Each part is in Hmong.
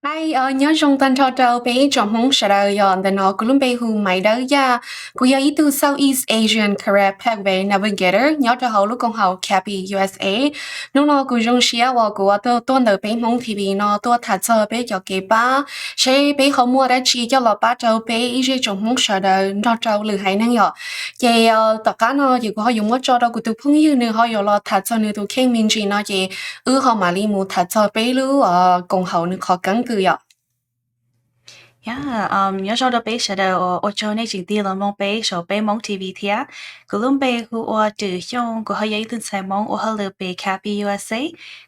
Hi, nyob zoo tag nrho rau peb tsoom Hmoob sawv daws. Yog ntawm no kuv lub npe hu Maiv Dawb Yaj, kuv yog ib tug Southeast Asian Career Pathway Navigator nyob rau hauv lub koom haum CAPI U S A. Hnub no kuv zoo siab uas kuv tuaj ntawm peb Hmoob T V no tuaj tham txog peb cov kev pab, seb peb ho muaj dab tsi coj los pab rau peb ib zej tsoom Hmoob sawv daws nrog rau lwm haiv neeg yom. Ces tom qab no ces kuv ho yuav muab tso rau kuv tus phooj ywg, nws ho yuav los tham txog nws tus kheej me ntsis no ces wb ho mam li mus tham txog peb lub koom haum nws qhov keeb kwm yom. Nyob zoo rau peb sawv daws, ua tsaug nej tseem tig los mloog peb saum peb Hmoob T V thiab. Kuv lub npe hu ua Twm Xyooj, kuv ho yog ib tug ntxhais Hmoob ua hauj lwm pem CAPI U S A.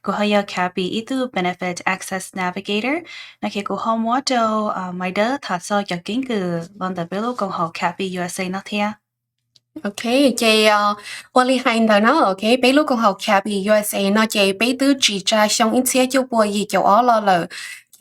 Kuv ho yog CAPI ib tug Benefit Access Navigator. No ces kuv ho muab rau Maiv Dawb tham txog cov keeb kwm los ntawm peb lub koom haum CAPI U S A no thiab. Ok, ces ua li hais ntawd no, ok, peb lub koom haum CAPI U S A no ces peb twb tsim tsa xyoo ib txhiab cuaj pua yim caum ob los lawm.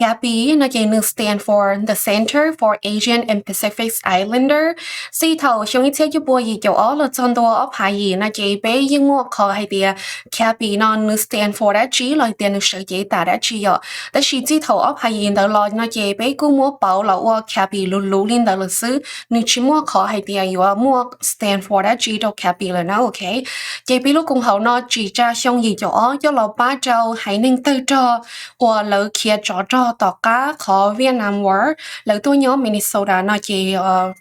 CAPI no ces nws stand for the Center for Asian and Pacific Islander. Txij thaum xyoo ib txhiab cuaj pua yim caum ob los txog ntua ob phav yim no ces peb yeej muaj qhov hais tias CAPI no nws stand for dab tsi los tias nws sawv cev tam dab tsi yom. Tab sis txij thaum ob phav yim ntawd los no ces peb kuj muab pauv los ua CAPI luv luv li ntawd lawm xwb, nws tsis muaj qhov hais tias yuav muaj stand for dab tsi rau CAPI lawm na, ok. Ces peb lub koom haum no tsim tsa xyoo yim caum ob coj los pab rau haiv neeg tawg rog uas lawv khiav tsov rog tom qab qhov Vietnam War, lawv tuaj nyob Minnesota no ces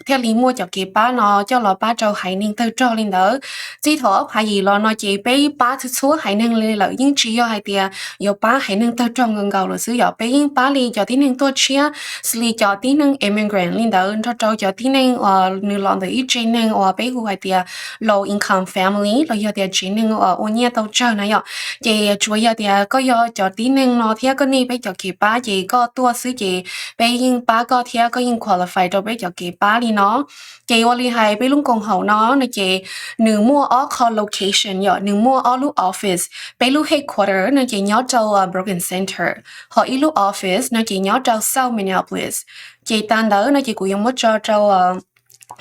thiaj li muaj cov kev pab no coj los pab rau haiv neeg tawg rog li ntawd. Txij thaum ob phav yim los no ces peb pab txhua txhua haiv neeg li lawm, yeej tsis yog hais tias yuav pab haiv neeg tawg rog nkaus nkaus lawm xwb yom. Peb yeej pab li cov tib neeg tuaj tshiab, xws li cov tib neeg immigrant li ntawd, nrog rau cov tib neeg uas nws los ntawm ib tsev neeg uas peb hu hais tias low income family los yog tias tsev neeg uas ua nyiaj tau tsawg na yom. Ces tsuas yog tias koj yog cov tib neeg no thiab koj need peb cov kev pab ces koj tuaj xwb ces peb yeej pab koj thiab koj yeej qualify rau peb cov kev pab li no. Ces ua li hais peb lub koom haum no no ces nws muaj ob qho location yom, nws muaj ob lub office. Peb lub headquarter no ces nyob rau Brooklyn Center, ho ib lub office no ces nyob rau South Minneapolis. Ces tas ntawd no ces kuv yuav muab tso rau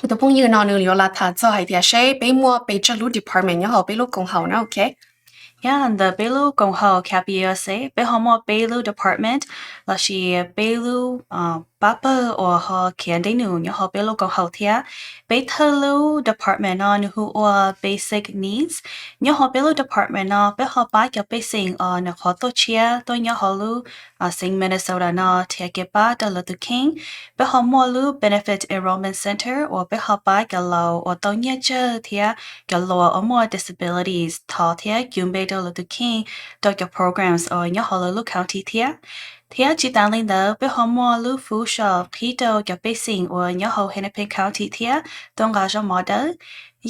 kuv tus phooj ywg no nws yuav los tham txog hais tias seb peb muaj pes tsawg lub department nyob hauv peb lub koom haum na, ok. Yog ntawm peb lub koom haum CAPI U S A peb ho muaj peb lub department lossis peb lub pab pawg uas ho khiav ntev num nyob hauv peb lub koom haum thiab. Peb thawj lub department no nws hu ua Basic Needs. Nyob hauv peb lub department no peb ho pab cov pej xeem uas nyuam qhuav tuaj tshiab tuaj nyob hauv lub xeev Minnesota no nrhiav kev pab rau lawv tus kheej. Peb ho muaj lub Benefit Enrollment Center uas peb ho pab cov laus uas tau nyiaj tsawg thiab cov laus uas muaj disabilities thov thiab cug npe rau lawv tus kheej rau cov programs uas nyob hauv lawv lub county thiab. Thiab tsis tas li ntawd peb ho muaj lub food shelf qhib rau cov pej xeem uas nyob hauv Hennepin County thiab tuaj nqa zaub mov dawb.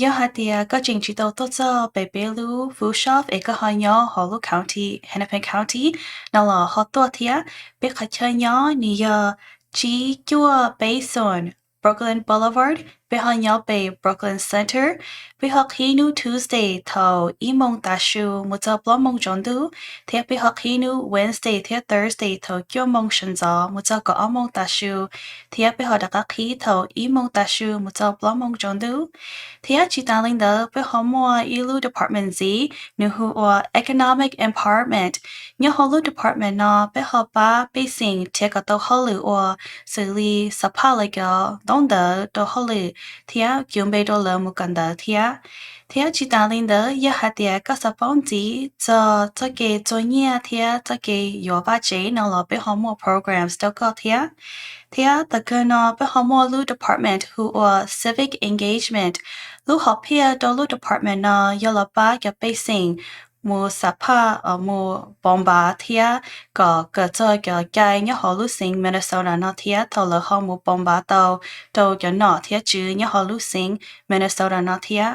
Yog hais tias koj tseem tsis tau tuaj txog pem peb lub food shelf es koj ho nyob hauv lub county, Hennepin County no los ho tuaj thiab. Peb qhov chaw nyob nws yog tsib cuaj peb xoom Brooklyn Boulevard. Peb ho nyob pem Brooklyn Center. Peb ho qhib hnub Tuesday thaum ib moos tav su mus txog plaub moos tsaus ntuj, thiab peb ho qhib hnub Wednesday thiab Thursday thaum cuaj moos sawv ntxov mus txog kaum ob moos tav su, thiab peb ho rov qab qhib thaum ib moos tav su mus txog plaub moos tsaus ntuj. Thiab tsis tas li ntawd peb ho muaj ib lub department ntxiv nws hu ua Economic Empowerment. Nyob hauv lub department no peb ho pab pej xeem nrhiav kom tau hauj lwm ua, xws li xa phaj lawv cov ntaub ntawv rau hauj lwm thiab cug npe rau lawv mus kawm ntawv thiab. Thiab tsis tas li ntawd yog hais tias koj xav paub ntxiv txog txoj kev txuag nyiaj thiab txoj kev yuav vaj tsev no los peb ho muaj programs rau koj thiab. Thiab tag kawg no peb ho muaj lub department hu ua Civic Engagement. Lub hom phiaj rau lub department no yog los pab cov pej xeem mus xa phaj, mus pov npav thiab kom kawm txog cov cai nyob hauv lub xeev Minnesota no thiab thaum lawv ho mus pov npav tau rau cov nom thiab tswv nyob hauv lub xeev Minnesota no thiab.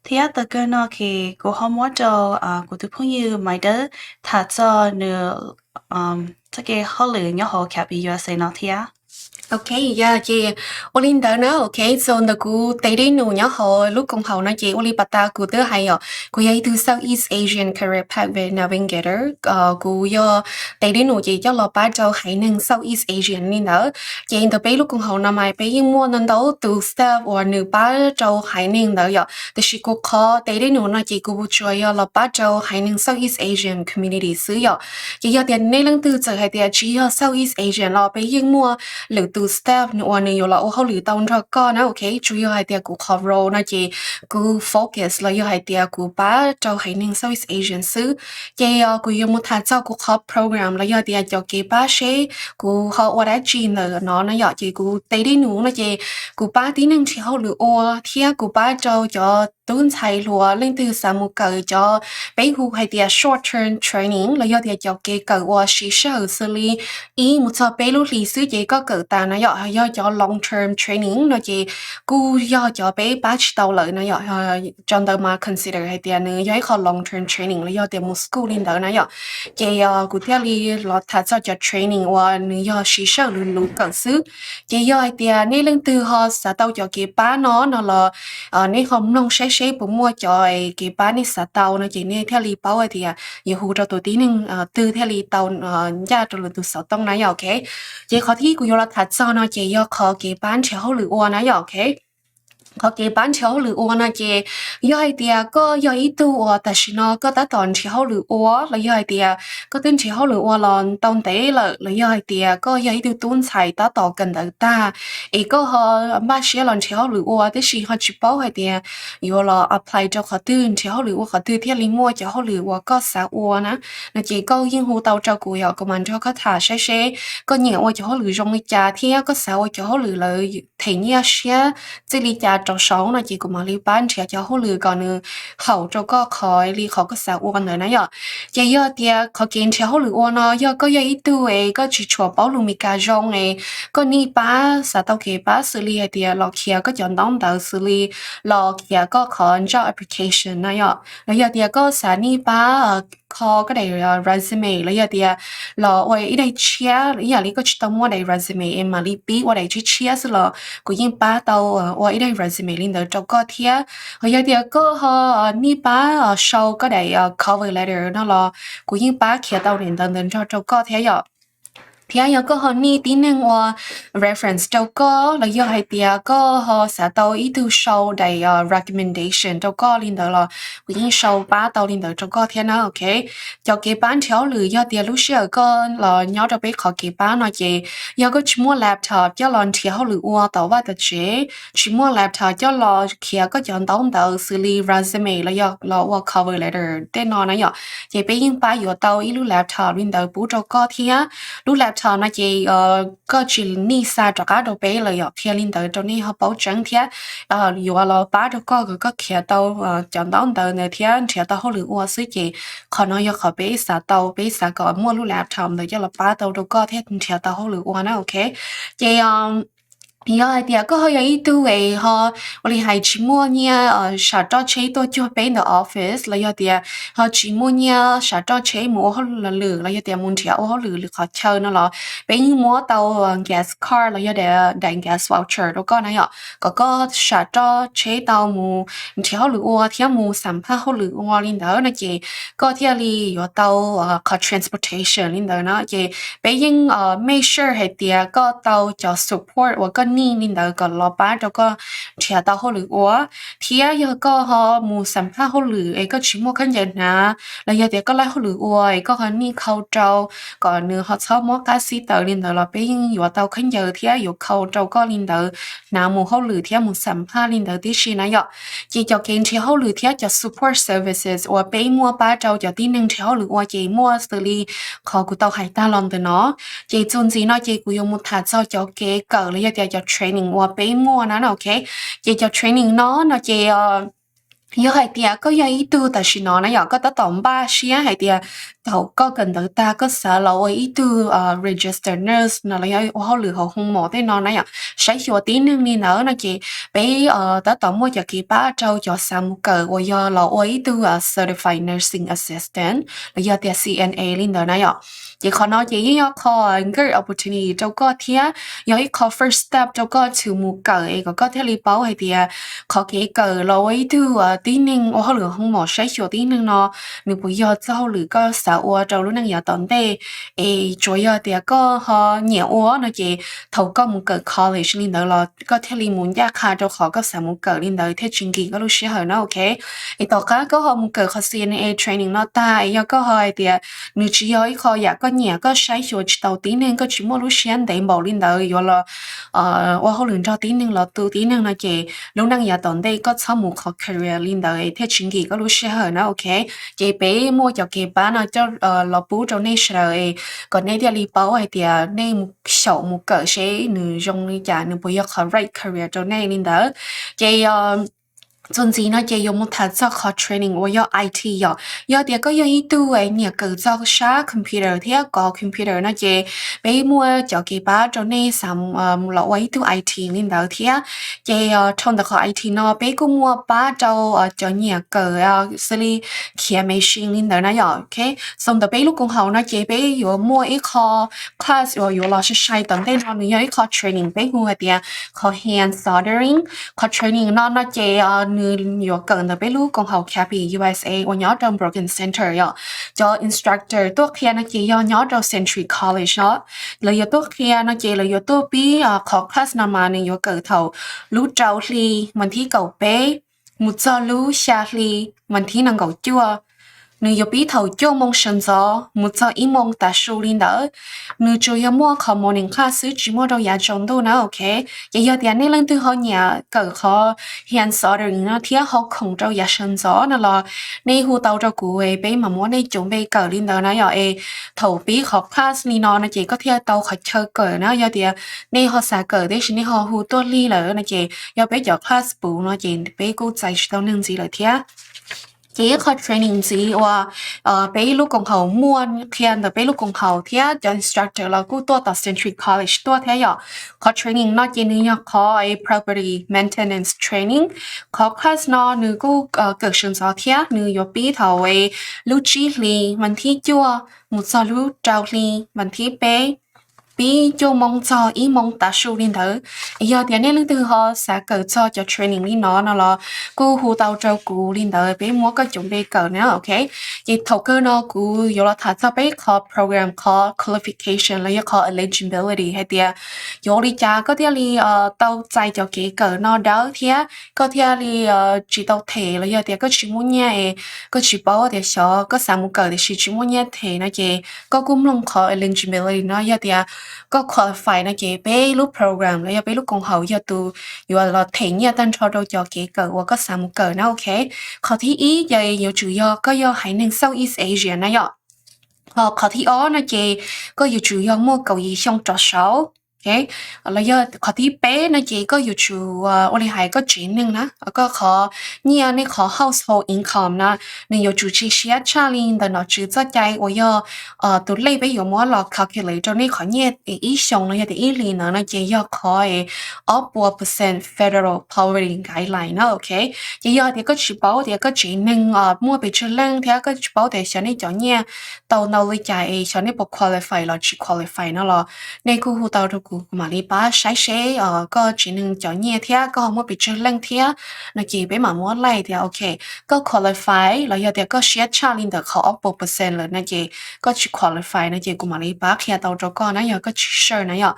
Thiab tag kawg no ces kuv ho muab rau kuv tus phooj ywg Maiv Dawb tham txog nws txoj kev hauj lwm nyob hauv CAPI U S A no thiab. Ok, yog ces ua li ntawd na, ok, so ntawm kuv tes dej num nyob hauv lub koom haum no ces ua li pas tas kuv twb hais yom, kuv yog ib tug Southeast Asian Career Pathway Navigator, kuv yog tes dej num ces coj los pab rau haiv neeg Southeast Asian li ntawd. Ces ntawm peb lub koom haum no mas peb yeej muaj ntau ntau tus staff uas nws pab rau haiv neeg ntawd yom, tiam sis kuv qhov tes dej num no ces kuv tsuas yog los pab rau haiv neeg Southeast Asian community xwb yom. Ces yog tias nej leej twg txawm hais tias tsis yog Southeast Asian los peb yeej muaj lwm tus staff uas nws yuav los ua hauj lwm tau nrog koj na, ok. Tsuas yog hais tias kuv qhov role no ces kuv focus los yog hais tias kuv pab rau haiv neeg Southeast Asian xwb. Ces kuv yuav mus tham txog kuv qhov program los yog tias cov kev pab seb kuv ho ua dab tsi ntawm no na yom. Ces kuv tes dej num no ces kuv pab tib neeg nrhiav hauj lwm ua thiab kuv pab rau cov tub ntxhais hluas leej twg xav mus kawm cov peb hu hais tias short term training los yog tias cov kev kawm uas siv sij hawm xws li ib mus txog peb lub hlis xwb ces koj kawm tas na yom. Yog cov long term training no ces kuj yog cov peb pab tsis tau lawm na yom. Cov ntawd mas consider hais tias nws yog ib qho long term training los yog tias mus school li ntawd na yom. Ces kuv thiaj li los tham txog cov training uas nws yog siv sij hawm luv luv kawm xwb. Ces yog hais tias nej leej twg ho xav tau cov kev pab no no los nej ho mloog saib seb puas muaj cov kev pab nej xav tau no ces nej thiaj li paub hais tias yuav hu rau tus tib neeg twg thiaj li tau ncaj rau lwm tus xov tooj na yom, ok. Ces qhov thib kuv yuav los tham txog no ces yog qhov kev pab nrhiav hauj lwm ua na yom, ok. Qhov kev pab nrhiav hauj lwm ua no ces yog hais tias koj yog ib tug uas tam sim no koj tab tom nrhiav hauj lwm ua los yog hais tias koj twb nrhiav hauj lwm ua los tau ntev lawm los yog hais tias koj yog ib tug tub ntxhais tab tom kawm ntawv tag es koj ho npaj siab los nrhiav hauj lwm ua tiam sis ho tsis paub hais tias yuav los apply rau qhov twg, nrhiav hauj lwm ua qhov twg thiaj li muaj cov hauj lwm uas koj xav ua na, no ces koj yeej hu tau rau kuv yom, kuv mam nrog koj tham saib seb koj nyiam ua cov hauj lwm zoo li cas thiab koj xav ua cov hauj lwm lawv them nyiaj siab txij li cas rau saud no ces kuv mam li pab nrhiav cov hauj lwm kom nws haum rau koj qhov li qhov koj xav ua ntawd na yom. Ces yog tias qhov kev nrhiav hauj lwm ua no yog koj yog ib tug es koj tsis tshua paub lus Meskas zoo es koj nij pab xav tau kev pab xws li hais tias los khiav koj cov ntaub ntawv xws li los khiav koj qhov job application na yom, los yog tias koj xav nij pab kho koj daim resume los yog tias los ua ib daim tshiab ib yam li koj tsis tau muaj daim resume es mam li pib ua daim tshiab tshiab xwb los kuv yeej pab tau ua ib daim resume li ntawd rau koj thiab. Ho yog tias koj ho nij pab sau koj daim cover letter no los kuv yeej pab khiav tau daim ntawv ntawd nrog rau koj thiab yom. Thiab yog koj ho nij tib neeg ua reference rau koj los yog hais tias koj ho xav tau ib tug sau daim recommendation rau koj li ntawd los kuv yeej sau pab tau li ntawd rau koj thiab na, ok. Cov kev pab nrhiav hauj lwm yog tias lub sij hawm koj los nyob rau peb qhov kev pab no ces yog koj tsis muaj laptop coj los nrhiav hauj lwm ua tom vaj tom tsev, tsis muaj laptop coj los khiav koj cov ntaub ntawv xws li resume los yog los ua cover letter tej no na yom, ces peb yeej pab yuav tau ib lub laptop li ntawd pub rau koj thiab. Lub laptop no ces koj tsis nij xa rov qab rau peb lawm yom, qhia li ntawd rau nej ho paub tseeb thiab yuav los pab rau koj kom koj khiav tau cov ntaub ntawv ntawd thiab nrhiav tau hauj lwm ua xwb ces qhov no yog qhov peb xav tau, peb xav kom muaj lub laptop ntawd coj los pab tau rau koj thiab nrhiav tau hauj lwm ua na, ok. Ces yog hais tias koj ho yog ib tug es ho ua li hais tsis muaj nyiaj sam roj tsheb tuaj cuag peb ntawm office los yog tias ho tsis muaj nyiaj sam roj tsheb mus ua hauj lwm los yog tias mus nrhiav ua hauj lwm lwm qhov chaw no los peb yeej muab tau gas card los yog daim gas voucher rau koj na yom, kom koj sam roj tsheb tau mus nrhiav hauj lwm ua thiab mus xam phaj hauj lwm ua li ntawd no ces koj thiaj li yuav tau qhov transportation li ntawd na. Ces peb yeej make sure hais tias koj tau cov support uas koj nij li ntawd kom los pab rau koj nrhiav tau hauj lwm ua. Thiab yog koj ho mus xam phaj hauj lwm es koj tsis muaj khaub ncaws hnav los yog tias koj laij hauj lwm ua es koj ho nij khau rau kom nws ho txhob mob qab xib taws li ntawd los peb yeej yuav tau khaub ncaws thiab yuav khau rau koj li ntawd hnav mus hauj lwm thiab mus xam phaj li ntawd tib si na yom. Ces cov kev nrhiav hauj lwm thiab cov support services uas peb muaj pab rau cov tib neeg nrhiav hauj lwm ua ces muaj xws li qhov kuv tau hais tag los ntawm no. Ces txuas ntxiv no ces kuv yuav mus tham txog cov kev kawm los yog tias cov training uas peb muaj na, ok. Ces cov training no no ces yog hais tias koj yog ib tug tam sim no na yom, koj tab tom npaj siab hais tias thaum koj kawm ntawv tag koj xav los ua ib tug registered nurse no los yog ua hauj lwm hauv hoo mom tej no na yom, saib xyuas tib neeg li ntawd no ces peb tab tom muaj cov kev pab rau cov xav mus kawm uas yog los ua ib tug Certified Nursing Assistant los yog tias C N A li ntawd na yom. Ces qhov no ces yeej yog qhov good opportunity rau koj thiab yog ib qho first step rau koj to mus kawm es kom koj thiaj li paub hais tias qhov kev kawm los ua ib tug tib neeg ua hauj lwm hoo mom saib xyuas tib neeg no nws puas yog txoj hauj lwm koj xav ua rau lub neej yav tom ntej. Es tsuas yog tias koj ho nyiam ua no ces thaum koj mus kawm college li ntawd los koj thiaj li mus ncaj qha rau qhov koj xav mus kawm li ntawd thiaj tsis nkim koj lub sij hawm na, ok. Es tom qab koj ho mus kawm qhov C N A training no tag es yog koj ho hais tias nws tsis yog ib qho yam koj nyiam, koj saib xyuas tsis tau tib neeg, koj tsis muaj lub siab ntev npaum li ntawd yuav los ua hauj lwm nrog tib neeg los tu tib neeg no ces lub neej yav tom ntej koj txhob mus qhov career li ntawd thiaj tsis nkim koj lub sij hawm na, ok. Ces peb muaj cov kev pab no coj los pub rau nej sawv daws es kom nej thiaj li paub hais tias nej xyaum mus kawm seb nws zoo li cas, nws puas yog qhov right career rau nej li ntawd. Ces txuas ntxiv no ces yuav mus tham txog qhov training uas yog I T yom. Yog tias koj yog ib tug nyiam kawm txog sab computer thiab kov computer no ces peb muaj cov kev pab rau nej xav los ua ib tug I T li ntawd thiab. Ces dhau ntawm qhov I T no peb kuj muaj pab rau cov nyiam kawm xws li khiav machine li ntawd na yom, ok. Xaus ntawm peb lub koom haum no ces peb yuav muaj ib qho class uas yuav los sai sai tom ntej no, nws yog ib qho training peb hu hais tias qhov hand soldering. Qhov training no no ces nws yuav kawm ntawm peb lub koom haum CAPI U S A uas nyob rau Brooklyn Center yom. Cov instructor tuaj qhia no ces yog nyob rau Century College no. Lawv yuav tuaj qhia no ces lawv yuav tuaj pib qhov class no mas nws yuav kawm thaum lub rau hli mas thib kaum peb mus txog lub xya hli mas thib nees nkaum cuaj. Nws yuav pib thaum cuaj moo sawv ntxov mus txog ib moo tav su li ntawd. Nws tsuas yog muaj qhov morning class xwb, tsis muaj rau yav tsaus ntuj na, ok. Ces yog tias nej leej twg ho nyiam kawm qhov hand soldering no thiab ho khoom rau yav sawv ntxov no los nej hu tau rau kuv, peb mam muab nej cov npe kawm li ntawd na yom. Es thaum pib qhov class li no no ces koj thiaj tau qhov chaw kawm na. Yog tias nej ho xav kawm tiam sis nej ho hu tuaj lig lawm no ces yog peb cov class puv no ces peb kuj txais tsis tau neeg ntxiv lawm thiab. Ces ib qho training ntxiv uas peb lub koom haum muaj qhia ntawm peb lub koom haum thiab cov instructor los kuj tuaj tom Century College tuaj thiab yom. Qhov training no ces nws yog qhov property maintenance training. Qhov class no nws kuj kawm sawv ntxov thiab, nws yuav pib thaum lub tsib hli mas thib cuaj mus txog lub rau hli mas thib peb, pib cuaj moo txog ib moo tav su li ntawd. Yog tias nej leej twg ho xav kawm txog cov training li no no los kuj hu tau rau kuv li ntawd, peb muab koj cov npe kawm na, ok. Ces thaum kawg no kuv yuav los tham txog peb qhov program, qhov qualification los yog qhov eligibility hais tias yuav ua li cas koj thiaj li tau txais cov kev kawm no dawb thiab koj thiaj li tsis tau them los yog tias koj tsis muaj nyiaj es koj tsis paub tias xyov koj xav mus kawm tiam sis tsis muaj nyiaj them no ces koj kuj mloog qhov eligibility no, yog tias koj qualify no ces peb lub program los yog peb lub koom haum yog tus yuav los them nyiaj tag nrho rau cov kev kawm uas koj xav mus kawm na, ok. Qhov thib ib ces yuav tsum yog koj yog haiv neeg Southeast Asian na yom. Qhov thib ob no ces koj yuav tsum yog muaj kaum yim xyoo rov saud, ok. Los yog qhov thib peb no ces koj yuav tsum ua li hais koj tsev neeg na, koj qhov nyiaj, nej qhov household income na, nws yuav tsum tsis siab tshaj li ntawm nom tswv txoj cai uas yog tus lej peb yuav muab los calculate rau nej qhov nyiaj ib xyoos los yog tias ib hlis ntawd no ces yog qhov ob puas percent federal poverty guideline na, ok. Ces yog tias koj tsis paub tias koj tsev neeg muaj pes tsawg leej thiab koj tsis paub tias xyov nej cov nyiaj tau ntau li cas es xyov nej puas qualify los tsis qualify no los nej kuj hu tau rau kuv, kuv mam li pab saib seb koj tsev neeg cov nyiaj thiab koj ho muaj pes tsawg leej thiab no ces peb mam muab laij tias, ok, koj qualify los yog tias koj siab tshaj li ntawm qhov ob puas percent lawm no ces koj tsis qualify no ces kuv mam li pab qhia tau rau koj na yog koj tsis sure na yom.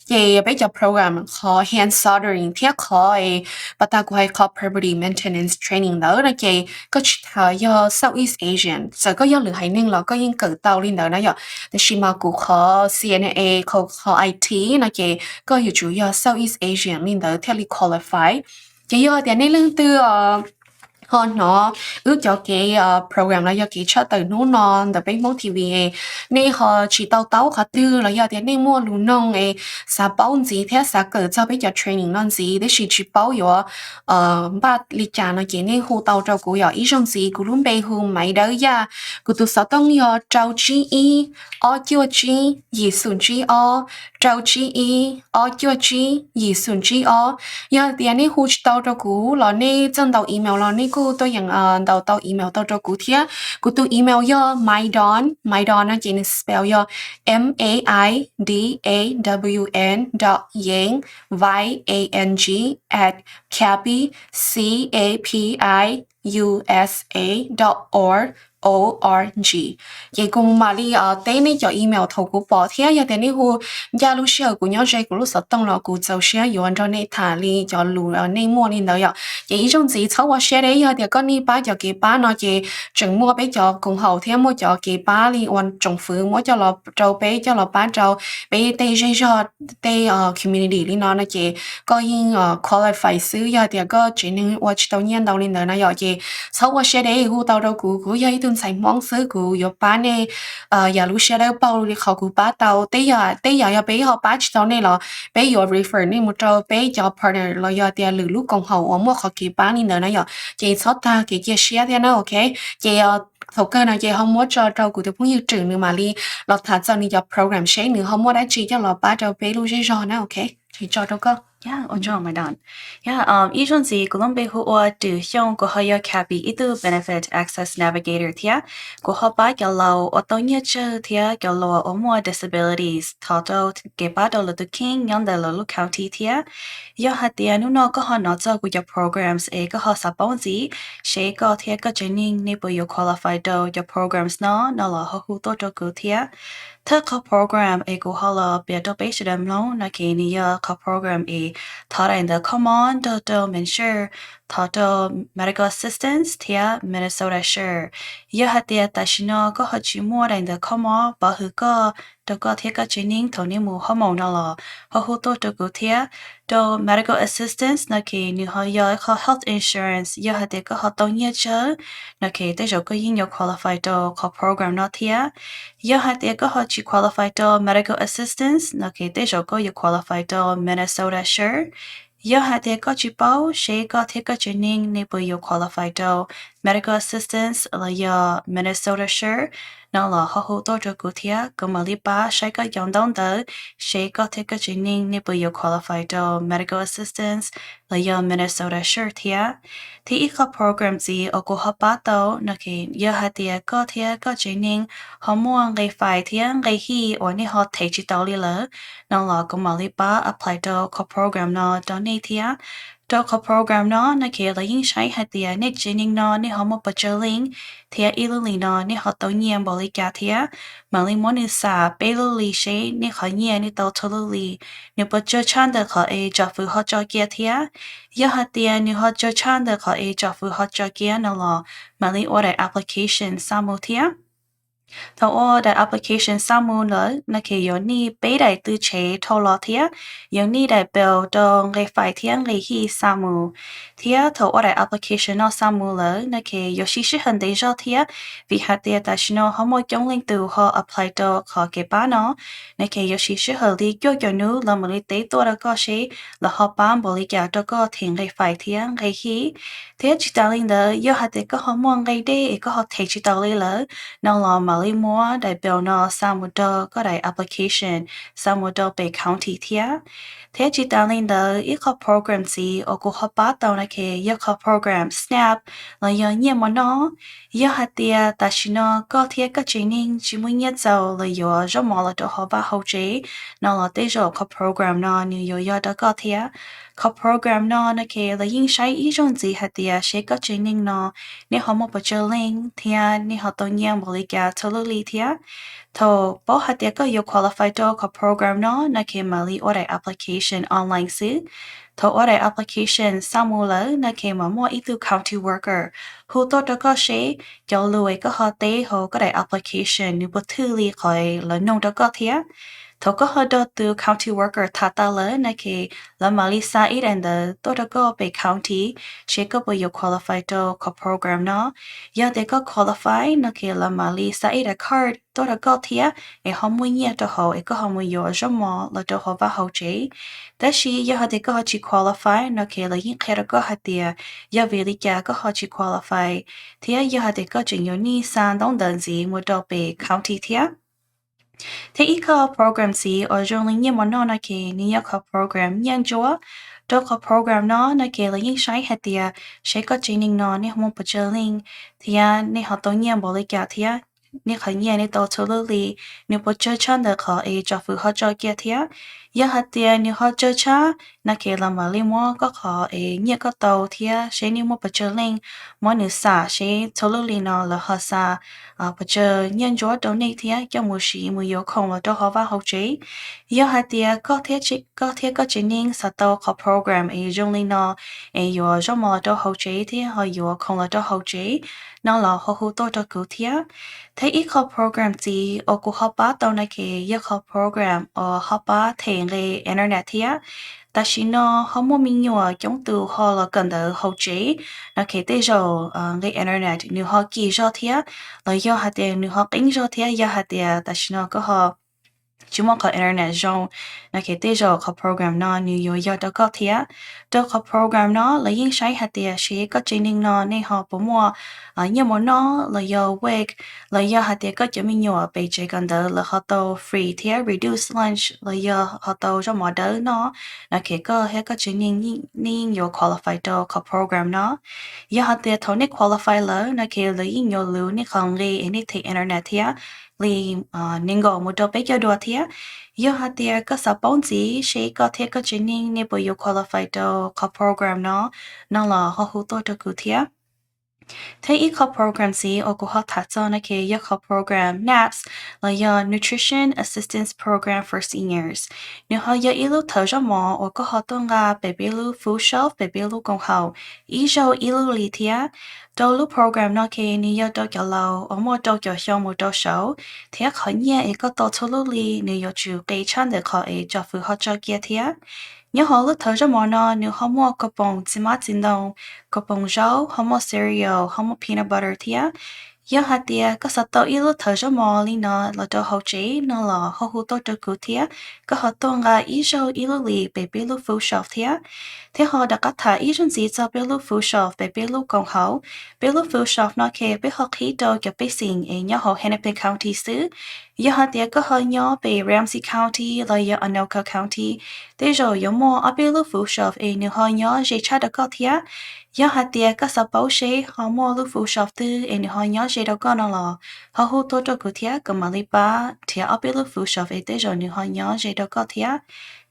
Ces peb cov program qhov hand soldering thiab qhov pas tas kuv hais qhov property maintenance training ntawd no ces koj tsis tham yog Southeast Asian, txawm koj yog lwm haiv neeg los koj yeej kawm tau li ntawd na yom. Tiam sis mas kuv qhov C N A, qhov I T no ces koj yuav tsum yog Southeast Asian li ntawd thiaj li qualify. Ces yog tias nej leej twg ho hnov wb cov kev program los yog kev tshaj tawm hnub no ntawm peb Hmoob T V, nej ho tsis tau taub qhov twg los yog tias nej muaj lus noog es xav paub ntxiv thiab xav kawm txog peb cov training no ntxiv tab sis tsis paub yuav npaj li cas no ces nej hu tau rau kuv yom. Ib zaug ntxiv kuv lub npe hu Maiv Dawb Yaj, kuv tus xov tooj yog rau tsib ib, ob cuaj tsib, yim xoom tsib ob. rau tsib ib, ob cuaj tsib, yim xoom tsib ob. Yog tias nej hu tsis tau rau kuv los nej txawj ntaus email los nej kuj tuaj yeem ntaus tau email tau rau kuv thiab. Kuv tus email yog Mai Dawn, Mai Dawn no ces nws spell yog M A I D A W N dot Yang, Y A N G, at capi, C A P I U S A dot org, O R G. Ces kuv mam li teb nej cov email thaum kuv pom thiab yog tias nej hu ncaj lub sij hawm kuv nyob ze kuv lub xov tooj los kuv txaus siab yuav nrog nej tham li cov lus nej muaj li ntawd yom. Ces ib zaug ntxiv txhob ua siab deb, yog tias koj nej pab cov kev pab no ces tseem muaj peb cov koom haum thiab muaj cov kev pab li ua tsoom fwv muab coj los rau peb coj los pab rau peb tej zej zog tej community li no no ces koj yeej qualify xwb. Yog tias koj tsev neeg ua tsis tau nyiaj ntau li ntawd na yom ces txhob ua siab deb, hu tau rau kuv, kuv yog ib tug ntxhais Hmoob xwb, kuv yuav pab nej yam lub siab dawb paug li qhov kuv pab tau. Tej yam tej yam yog peb ho pab tsis tau nej los peb yuav refer nej mus rau peb cov partner los yog tias lwm lub koom haum uas muaj qhov kev pab li ntawd na yom. Ces txhob tag kev cia siab thiab na, ok. Ces thaum kawg no ces ho muab tso rau kuv tus phooj ywg Trwm, nws mam li los tham txog nws cov program seb nws ho muaj dab tsi coj los pab rau peb lub zej zog na, ok. Ces tso rau koj. Ib zaug ntxiv kuv lub npe hu ua Trwm Xyooj, kuv ho yog CAPI ib tug Benefit Access Navigator thiab. Kuv ho pab cov laus uas tau nyiaj tsawg thiab cov laus uas muaj disabilities thov rau kev pab rau lawv tus kheej nyob ntawm lawv lub county thiab. Yog hais tias hnub no koj ho hnov txog kuv cov programs es koj ho xav paub ntxiv seb koj thiab koj tsev neeg nej puas yuav qualify rau cov programs no no los ho hu tuaj rau kuv thiab. Thawj qhov program es kuv ho los piav rau peb sawv daws mloog no ces nws yog qhov program es thov daim ntawv kho mob nrog rau Medicare, thov rau medical assistance thiab Minnesota Sure. Yog hais tias tam sim no koj ho tsis muaj daim ntawv kho mob pov hwm koj rau koj thiab koj tsev neeg thaum nej mus hauj moos no los ho hu tuaj rau kuv thiab. Rau medical assistance no ces nws ho yog ib qho health insurance, yog hais tias koj ho tau nyiaj tsawg no ces tej zaum koj yeej yuav qualify rau qhov program no thiab. Yog hais tias koj ho tsis qualify rau medical assistance no ces tej zaum koj yuav qualify rau Minnesota Sure. Yog hais tias koj tsis paub seb koj thiab koj tsev neeg nej puas yuav qualify rau medical assistance los yog Minnesota Sure no los ho hu tuaj rau kuv thiab kuv mam li pab saib koj cov ntaub ntawv seb koj thiab koj tsev neeg nej puas yuav qualify rau medical assistance los yog Minnesota Sure thiab. Thiab ib qho program ntxiv uas kuv ho pab tau no ces yog hais tias koj thiab koj tsev neeg ho muaj nqe fais thiab nqe hij uas nej ho them tsis tau li lawm no los kuv mam li pab apply rau qhov program no rau nej thiab. Rau qhov program no no ces lawv yeej saib hais tias nej tsev neeg no nej ho muaj pes tsawg leej thiab ib lub hlis no nej ho tau nyiaj npaum li cas thiab mam li muab nws xam peb lub hlis seb nej qhov nyiaj nej tau txhua lub hlis nws puas tsawg tshaj ntawm qhov es tsoom fwv ho tso cia thiab. Yog hais tias nws ho tsawg tshaj ntawm qhov es tsoom fwv ho tso cia no los mam li ua daim application xa mus thiab. Thaum ua daim application xa mus lawm no ces yuav nij peb daim tw tshev dhau los thiab yuav nij daim bill rau nqe fais thiab nqe hij xa mus. Thiab thaum ua daim application no xa mus lawm no ces yuav siv sij hawm ntev zog thiab vim hais tias tam sim no ho muaj coob leej tus ho apply rau qhov kev pab no no ces yuav siv sij hawm li cuaj caum hnub los mam li teb tuaj rau koj seb lawv ho pab npaum li cas rau koj them nqe fais thiab nqe hij. Thiab tsis tas li ntawd yog hais tias koj ho muaj nqe dej es koj ho them tsis tau li lawm no los mam li muab daim bill no xa mus rau koj daim application xa mus rau pem county thiab. Thiab tsis tas li ntawd ib qho program ntxiv uas kuv ho pab tau no ces yog qhov program SNAP los yog nyiaj mov noj. Yog hais tias tam sim no koj thiab koj tsev neeg tsis muaj nyiaj txaus los yuav zaub mov los rau hauv vaj hauv tsev no los tej zaum qhov program no nws yuav yog rau koj thiab. Qhov program no no ces lawv yeej saib ib zaug ntxiv hais tias seb koj tsev neeg no nej ho muaj pes tsawg leej thiab nej ho tau nyiaj npaum li cas txhua lub hlis thiab. Thaum paub hais tias koj yuav qualify rau qhov program no no ces mam li ua daim application online xwb. Thaum ua daim application xa mus lawm no ces mam muaj ib tug county worker hu tuaj rau koj seb cov lus es koj ho teb hauv koj daim application nws puas thwj li qhov lawv noog rau koj thiab. Thaum koj ho nrog tus county worker tham tas lawm no ces lawv mam li xa ib daim ntawv tuaj rau koj pem county seb koj puas yuav qualify rau qhov program no. Yog tias koj qualify no ces lawv mam li xa ib daim card tuaj rau koj thiab es ho muaj nyiaj rau hauv es koj ho mus yuav zaub mov los rau hauv vaj hauv tsev. Tab sis yog hais tias koj ho tsis qualify no ces lawv yeej qhia rau koj hais tias yog vim li cas koj ho tsis qualify thiab yog hais tias koj tseem yuav nij xa ntaub ntawv ntxiv mus rau pem county thiab. Thiab ib qho program ntxiv uas zoo li nyiaj mov noj no ces nws yog qhov program nyiaj ntsuab. Rau qhov program no no ces lawv yeej saib hais tias seb koj tsev neeg no nej muaj pes tsawg leej thiab nej ho tau nyiaj npaum li cas thiab nej qhov nyiaj nej tau txhua lub hli nws puas tsawg tshaj ntawm qhov es tsoom fwv ho tso cia thiab. Yog hais tias nws ho tsawg tshaj no ces lawv mam li muab koj qhov es nyiaj koj tau thiab seb nej muaj pes tsawg leej, muab nws xam seb txhua lub hli no lawv ho xa pes tsawg nyiaj ntsuab rau nej thiab coj mus siv mus yuav khoom los rau hauv vaj hauv tsev. Yog hais tias koj thiab koj tsev neeg xav tau qhov program es zoo li no es yuav zaub mov los rau hauv tsev thiab ho yuav khoom los rau hauv tsev no los ho hu tuaj rau kuv thiab. Thiab ib qho program ntxiv uas kuv ho pab tau no ces yog qhov program uas ho pab them nqe internet thiab. Tam sim no ho muaj me nyuam coob tus ho los kawm ntawv hauv tsev no ces tej zaum nqe internet nws ho kim zog thiab los yog hais tias nws ho qeeb zog thiab. Yog hais tias tam sim no koj ho tsis muaj qhov internet zoo no ces tej zaum qhov program no nws yuav yog rau koj thiab. Rau qhov program no lawv yeej saib hais tias seb koj tsev neeg no nej ho puas muaj nyiaj mov noj los yog WIC, los yog hais tias koj cov me nyuam pem tsev kawm ntawv lawv ho tau free thiab reduced lunch los yog ho tau zaub mov dawb noj no ces koj thiab koj tsev neeg nej yeej yuav qualify rau qhov program no. Yog hais tias thaum nej qualify lawm no ces lawv yeej yuav luv nej qhov nqi es nej them internet thiab li nees nkaum mus rau peb caug dua thiab. Yog hais tias koj xav paub ntxiv seb koj thiab koj tsev neeg nej puas yuav qualify rau qhov program no no los ho hu tuaj rau kuv thiab. Thiab ib qho program ntxiv uas kuv ho tham txog no ces yog qhov program NAPS los yog Nutrition Assistance Program for Seniors. Nws ho yog ib lub thawv zaub mov uas koj ho tuaj nqa pem peb lub food shelf pem peb lub koom haum ib zaug ib lub hli thiab. Rau lub program no ces nws yog rau cov laus uas muaj rau caum xyoo mus rau saud thiab qhov nyiaj es koj tau txhua lub hli nws yuav tsum qis tshaj ntawm qhov es tsoom fwv ho tso cia thiab. Nyob hauv lub thawv zaub mov no nws ho muaj kaus poom txiv hmab txiv ntoo, kaus poom zaub, ho muaj cereal, ho muaj peanut butter thiab. Yog hais tias koj xav tau ib lub thawv zaub mov li no los rau hauv tsev no los ho hu tuaj rau kuv thiab koj ho tuaj nqa ib zaug ib lub hli pem peb lub food shelf thiab. Thiab ho rov qab tham ib zaug ntxiv txog peb lub food shelf pem peb lub koom haum. Peb lub food shelf no ces peb ho qhib rau cov pej xeem es nyob hauv Hennepin County xwb. Yog hais tias koj ho nyob pem Ramsey County los yog Anoka County, tej zaum yuav muaj ob peb lub food shelf es nws ho nyob ze tshaj rau koj thiab. Yog hais tias koj xav paub seb ho muaj lub food shelf twg es nws ho nyob ze rau koj no los ho hu tuaj rau kuv thiab kuv mam li pab nrhiav ob peb lub food shelf es tej zaum nws ho nyob ze rau koj thiab.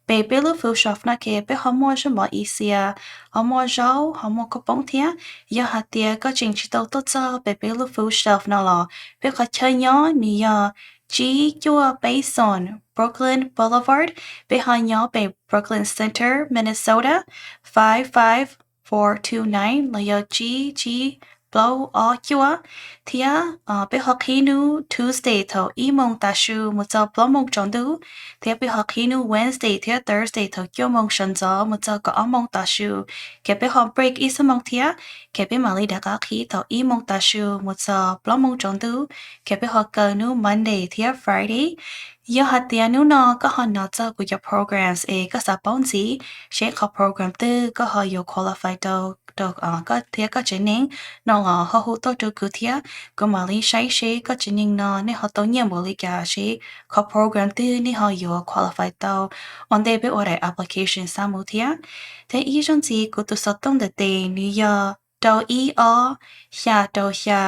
Pem peb lub food shelf no ces peb ho muaj zaub mov ib xias, ho muaj zaub, ho muaj khaub poob thiab. Yog hais tias koj tseem tsis tau tuaj txog pem peb lub food shelf no los peb qhov chaw nyob nws yog tsib cuaj peb xoom Brooklyn Boulevard, peb ho nyob pem Brooklyn Center, Minnesota, five five four two nine los yog tsib tsib plaub ob cuaj. Thiab peb ho qhib hnub Tuesday thaum ib moos tav su mus txog plaub moos tsaus ntuj, thiab peb ho qhib hnub Wednesday thiab Thursday thaum cuaj moos sawv ntxov mus txog kaum ob moos tav su. Ces peb ho break ib xuab moos thiab, ces peb mam li rov qab qhib thaum ib moos tav su mus txog plaub moos tsaus ntuj, ces peb ho kaw hnub Monday thiab Friday. Yog hais tias hnub no koj ho hnov txog kuv cov programs es koj xav paub ntxiv seb qhov program twg koj ho yuav qualify rau koj thiab koj tsev neeg no los ho hu tuaj rau kuv thiab kuv mam li saib seb koj tsev neeg no nej ho tau nyiaj npaum li cas, seb qhov program twg nej ho yuav qualify tau ua ntej peb ua daim application xa mus thiab. Thiab ib zaug ntxiv kuv tus xov tooj ntawm tes nws yog rau ib ob xya rau xya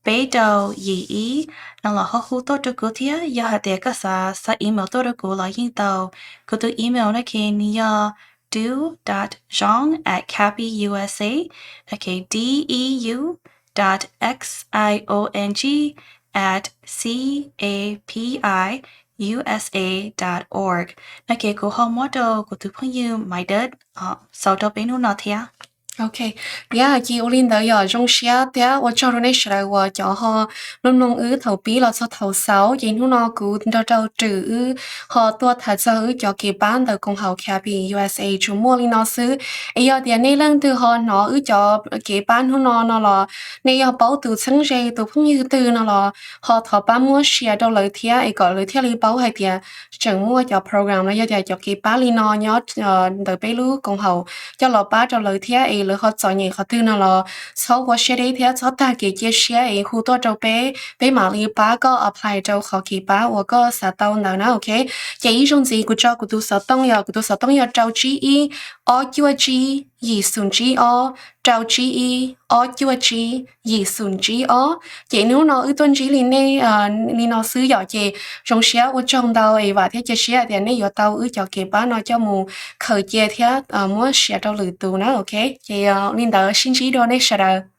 peb rau yim ib no los ho hu tuaj rau kuv thiab. Yog hais tias koj xav xa email tuaj rau kuv los yeej tau. Kuv tus email no ces nws yog du dot zhong at capi usa, ok, D E U dot X I O N G at C A P I U S A dot org. No ces kuv ho muab rau kuv tus phooj ywg Maiv Dawb xaus rau peb hnub no thiab. Ok, thiab cia ua li ntawd yog zoo siab thiab ua tsaug rau nej sawv daws uas cov ho mloog mloog wb thaum pib los txog thaum xaus. Ces hnub no kuv nrog rau Rwm wb ho tuaj tham txog wb cov kev pab ntawm koom haum Capi U S A tsuas muaj li no xwb. Es yog tias nej leej twg ho hnov wb cov kev pab hnub no no los nej yog paub tus txheeb ze tus phooj ywg twg no los ho thov pab muab share rau lawv thiab es kom lawv thiaj li paub hais tias tseem muaj cov program no yog tias cov kev pab li no nyob ntawm peb lub koom haum coj los pab rau lawv thiab es lawv ho txom nyem qhov twg no los txhob ua siab deb thiab txhob tag kev cia siab es hu tuaj rau peb, peb mam li pab koj apply rau qhov kev pab uas koj xav tau ntawd na, ok. Ces ib zaug ntxiv kuv tso kuv tus xov tooj, yog kuv tus xov tooj yog rau tsib ib, ob cuaj tsib, yim xoom tsib ob, rau tsib ib, ob cuaj tsib, yim xoom tsib ob. Ces hnub no wb tuaj ntsib li nej li no xwb yom, ces zoo siab ua tsaug ntau es vam thiab cia siab tias nej yuav tau wb cov kev pab no coj mus khaws cia thiab muab share rau lwm tus na, ok. Ces li ntawd sib ntsib dua nej sawv daws.